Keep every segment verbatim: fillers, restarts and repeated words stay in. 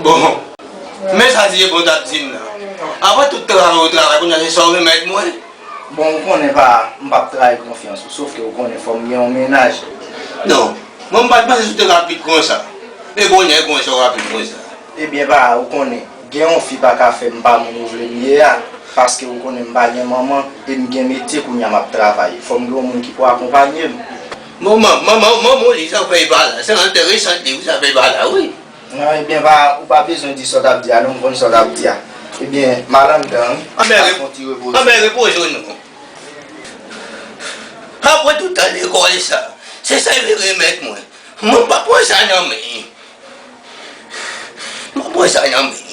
Bon, men sa ti Jefò t ap di m nan. Apre tout travay ou travay, kounye a se sa w remèt mwen? Bon, ou konnen pa, m p ap trayi konfyans ou, sòf ke ou konnen fò m gen yon mennaj. Non, mwen m pa t panse si w te rapid konsa. Men kounye a, kounye a w rapid konsa. Ebyen, pa, ou konnen, gen yon fi pa ka fè m pa moun ou vle m ye a, paske ou konnen m pa gen manman, e m gen metye kounye a m ap travay. Fò m gen yon moun ki pou akonpanye m. Bon, man-, manman, manman w li sa fè pa la. Se enteresan li sa fè pa la, wi. Non, ebyen, pa, ou pa bezwen di sa w t ap di a, non, m konn sa w t ap di a. Ebyen, m al anndan, wi. Anben, m ap fè yon ti repoze. Anben, repoze w non. Apre tout tan lekòl sa, se sa l vin remèt mwen. Mwen pa pran sa nan men. Mwen pa pran sa nan men.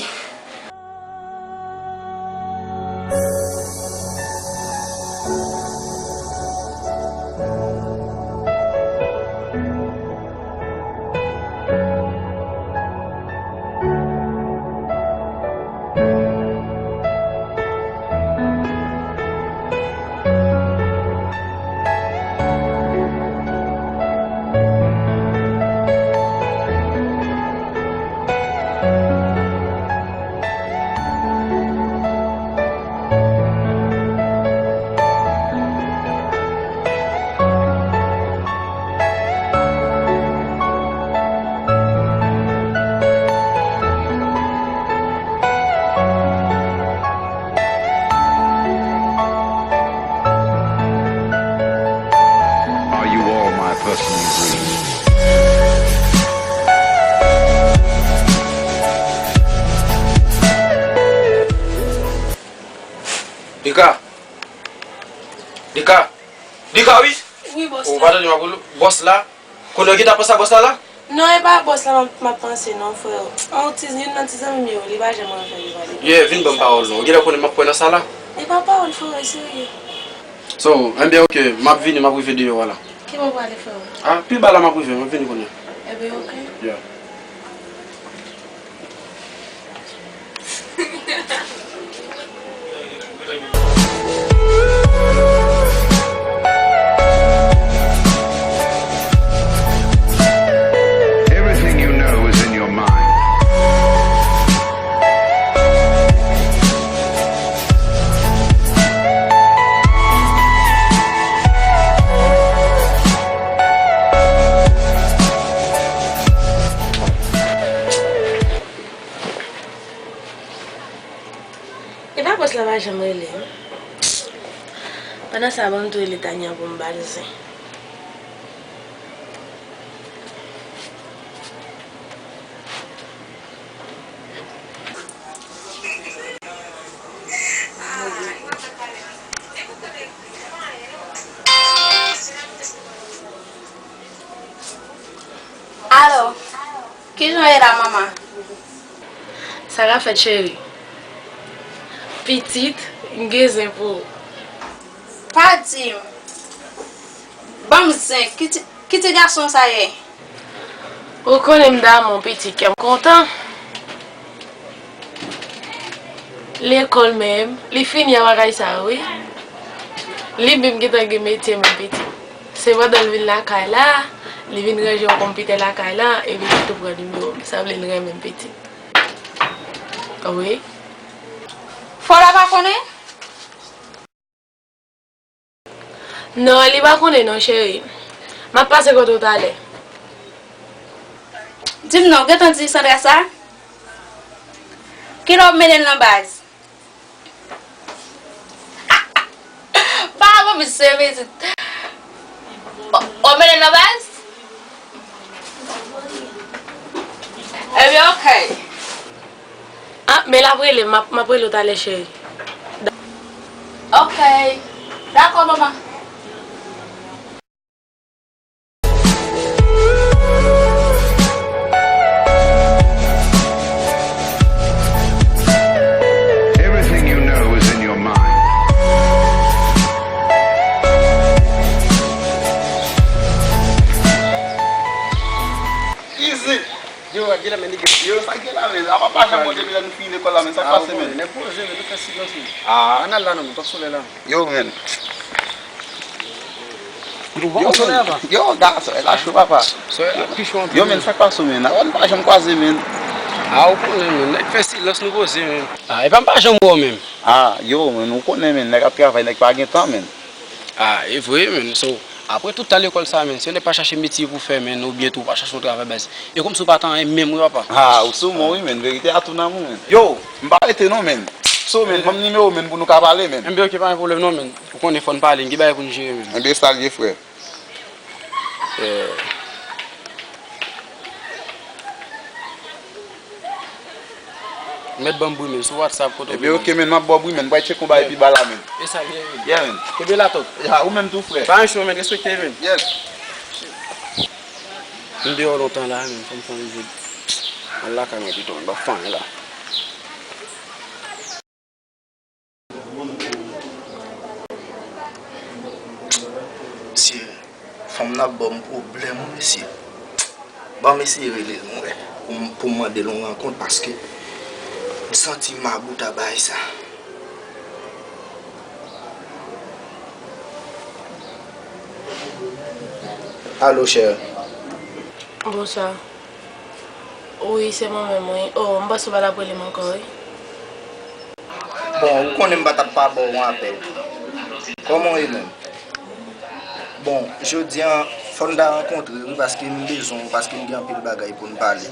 Are you all my personal dreams? Dika! Dika! Dika, wi! Wi, bòs la. Ou pa tande m ap rele w? Bòs la? Kounye a w gentan panse a bòs la la? Non, e pa bòs la m ap, m ap panse non, frè. Yon ti, youn nan ti zanmi m yo, li pa janm anvi pale. Yeah, vin ban m pawòl non. Ou genlè konnen m ap kwè nan sa la. E pa pawòl, frè, serye. So, enben, ok, m ap vini, m ap rive deyò a la. Ki bò w prale, frè? Ah, pi ba la m ap rive, m ap vini kounye a. Enben, ok. Yeah. Everything you know is in your mind. Epa bòs la pa janm rele m. Pandan sa, ban m tou rele Tania pou m ba l zen. Alo, kijan w ye la, manman? Sa ka fèt, cheri? Pitit, m gen zen pou ou. Pa di m. Ban m zen, ki ti, ki ti gason sa ye? Ou konnen m damou pitit, kè m kontan. Lekòl menm, li fini a bagay sa yo, wi. Li menm gentan gen metye menm pitit. Se pandan l vin lakay la, li vin ranje yon konpitè lakay la, epi li tou pran nimewo m. Sa vle l renmen m pitit. Wi. Fò la pa konnen? Non, li pa konnen non, cheri. M ap pase kote w talè. Di m non, w gentan di Sandra sa? Kilè w ap mennen l nan baz? Pa bon, misye pitit. W ap mennen l nan baz? Ebyen, ok. Ah, men l ap rele m, m ap, m ap rele w talè, cheri. Ok. Dakò, manman. Everything you know is in your mind. Easy. Yo, gade la, men, nèg yo. Yo, sa gen la, men? Apa pa janm monte, men, lè nou fini lekòl la, men, sa k pase, men? Nèg poze, men, nou fè silans, men. Ah. Ann al la, non, men, t ap sou lè la. Yo, men. Yo, men. Yo, da, solèy la cho, papa. Yo, men, sa k pase, men? Apa nou pa janm kwaze, men? Ah, ou konnen, men, nèg fè silans nou poze, men. Ah, epa m pa janm wè w, men. Ah, yo, men, ou konnen, men, nèg ap travay, nèg pa gen tan, men. Ah, e vre, men. So, apre tout tan lekòl sa, men, si yon nèg pa chache metye pou fè, men, oubyen tou pa chache yon travay, baz, e kòmsi w pa t anyen menm, wi, papa. Ah, ou sou mwen, wi, men, verite a tou nan mwen, men. Yo, m pa rete non, men. So, men, ban m nimewo, men, pou nou ka pale, men. Enben, oke, pa gen pwoblèm non, men. Ou konnen fò n pale, n gen bagay pou n jere, men. Enben, sa l ye, frè. Eh. Mèt ban m bri, men, sou WhatsApp, kote w ye, men. Ebyen, oke, men, m ap ba w bri, men. M pral tcheke yon bagay pi ba la, men. E sa, byen, men. Yeah, men. Kenbe la, Tòg. Ya, ou menm tou, frè. Pa yon cho, men, respekte, men. Yes. M deyò lontan la, men, fò m fè yon vide. Al lakay mwen pito, men, m ap fè anyen la. Mesye, fanm nan ap ban m pwoblèm, wi, mesye. Ban m eseye rele l, mwen, pou m, pou m mande l yon rankont, paske m santi m mabout a bagay sa. Alo, chè. Bonswa. Wi, se mwen menm, wi. Oh, m panse w pa t ap rele m ankò, wi. Bon, ou konnen m pa t ap pa ba w yon apèl. Kòman w ye menm? Bon, jodi a, fò n ta rankontre, wi, paske m bezwen w, paske m gen anpil bagay pou n pale.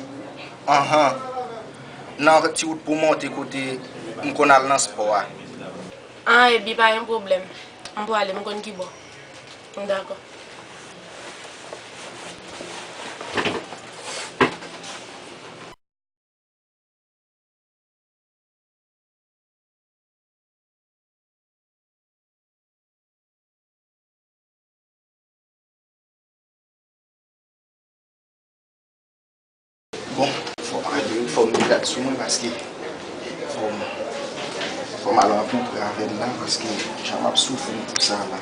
Anhan. Nan ti wout pou monte kote m konn al nan spò a. Ah, epi pa gen pwoblèm. M prale, m konn ki bò. M dakò. Bon, fò m ale, fò m met dat sou mwen paske fò m, fò m al rankontre avè l la paske jan m ap soufri pou sa la.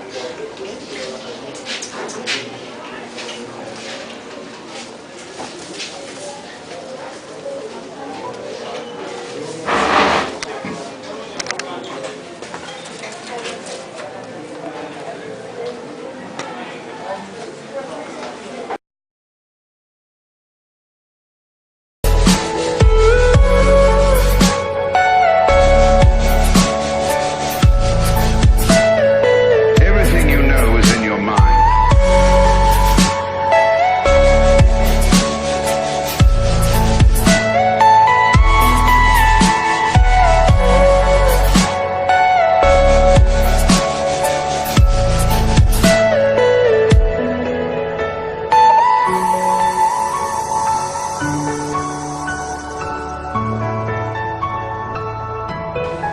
Everything you know is in your mind.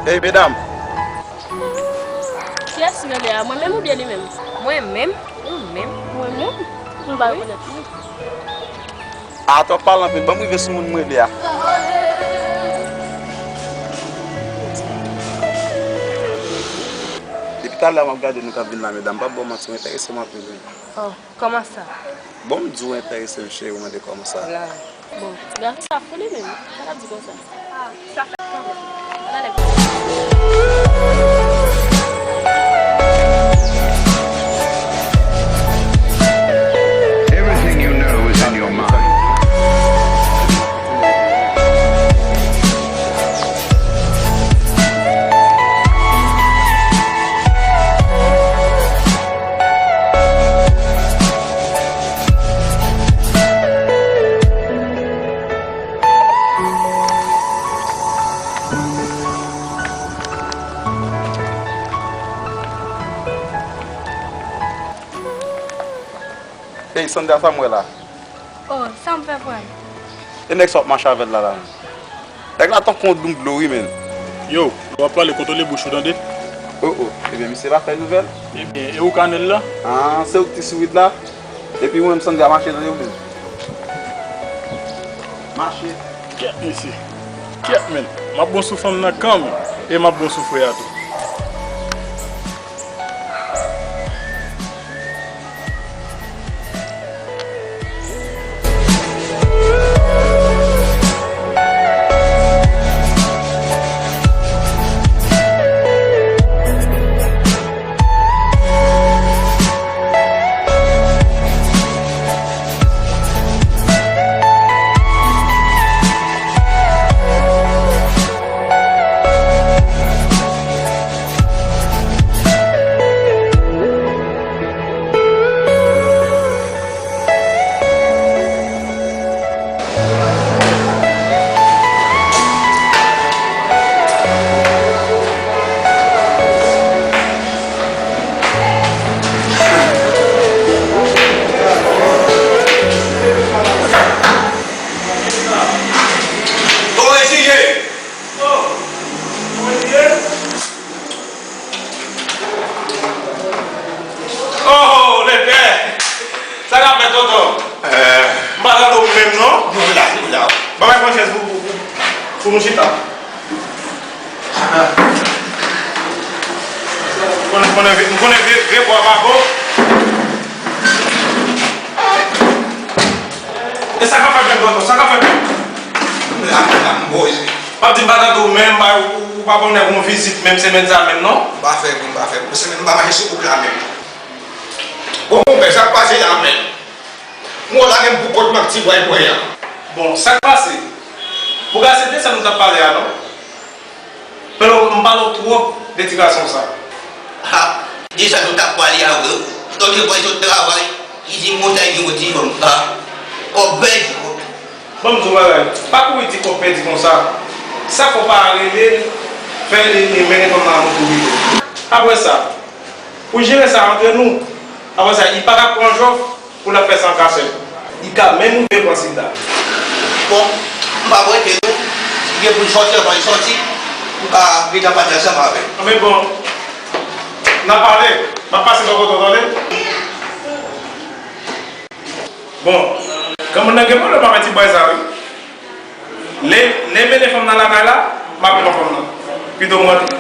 Ey, medam! Kiyès ki rele a? Mwen menm oubyen li menm? Mwen menm. Ou menm? Mwen menm. M pa rekonèt li. A, twòp pale anpil. Ban m rive sou moun m rele a. Depi talè a m ap gade nou k ap vin la, medam. M p ap ba w manti, w enterese m anpil, wi. Oh, kòman sa? Bon, m di w enterese m, cheri, w mande kòman sa. La. Bon, gason sa fou li menm. Sa l ap di konsa? Ah, sa fèt kanmenm. Ann ale. Everything you know is in your mind. Ey, Sandra, sa m wè la? Oh, sa m fè, frè m? E nèg sa w ap mache avè l la, la menm? Nèg la tankou yon doum dlo, wi, menn. Yo, lè w ap pale, kontwole bouch ou, tande? Oh, oh. Ebyen, misye pa fè nouvèl? Ebyen, e ou kanèl la? Ah, se ou ki te sou rit la? Epi ou menm, Sandra, mache, tande, ou menm. Mache. Kyèt, mesye. Kyèt, menn. M ap bon sou fanm nan kanmenm. E m ap bon sou frè a tou. Chèz pou, pou, pou, pou nou chita. Ah. M konnen, m konnen vye, m konnen vye, vye bwa pa bon. E sa k ap fèt menm, tonton? Sa k ap fèt menm? M la, m la, m boze. M ap di m pa tande w menm, ba, ou, ou pa konnen gon vizit menm semèn sa menm, non? M pa fè bri, m pa fè bri. Semèn m pa mache sou wout la menm. Bon, konpè, sa k pase la menm? M wè w lage m pou kont m ak ti bwa e bwè a. Bon, sa k pase? Pou ka se de sa nou t ap pale a, non? Pero m pale w twòp de ti gason sa. Ha, de sa nou t ap pale a vre wi. Donk, lè bòy sot travay, li di m konsa, li di m yon ti fanm. Ha, kòb pèdi. Ban m di w bagay, pa kouri di kòb pèdi konsa. Sa fè w pa rele l, fè li, li mennen fanm nan nan moto pito. Apre sa, pou jere sa antre nou, apre sa, li pa ka pran jòf, pou l ap fè san kasèt. Li ka menm rive pran sida. Bon, m p ap rete non. Si gen pou l sòti anvan l sòti, m ka gentan pati ansanm avè l. Anben bon, n a pale. M ap pase bò kote w, tande? Bon, granmoun nan gen pwoblèm avè ti bòy sa wi. Lè, lè mennen fanm nan lakay la, m ap pran fanm nan. Pito m rantre.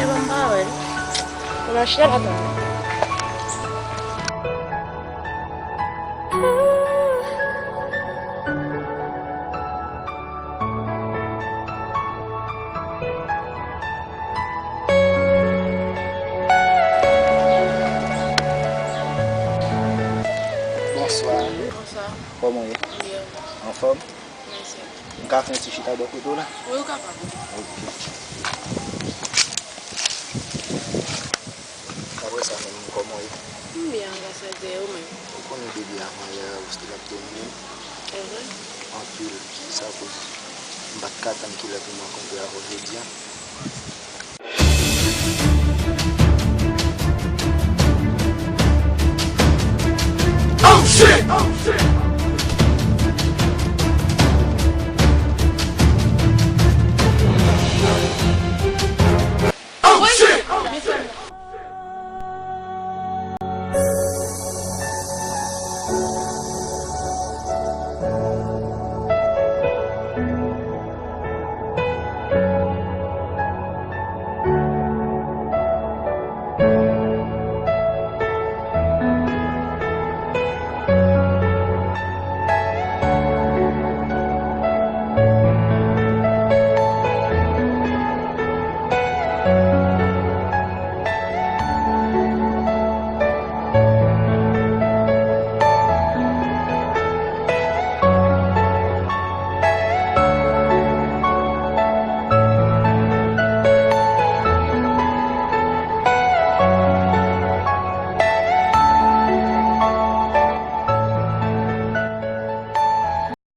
E ban m pa wè l. Ou nan chèl atann. Bonswa. Bonswa. Kòman w ye? Byen. Anfòm? Mèsi. M ka fè yon ti chita bò kote w la? Wi, ou kapab. Ok. Apre sa menm, kòman w ye? M byen, gras a Dye, ou menm? Ou konnen depi avan yè a, ou still ap domine m. Ehn. Anpil, se sa koz m pa t ka tann kilè pou m rankontre avè w jodi a. Oh shit!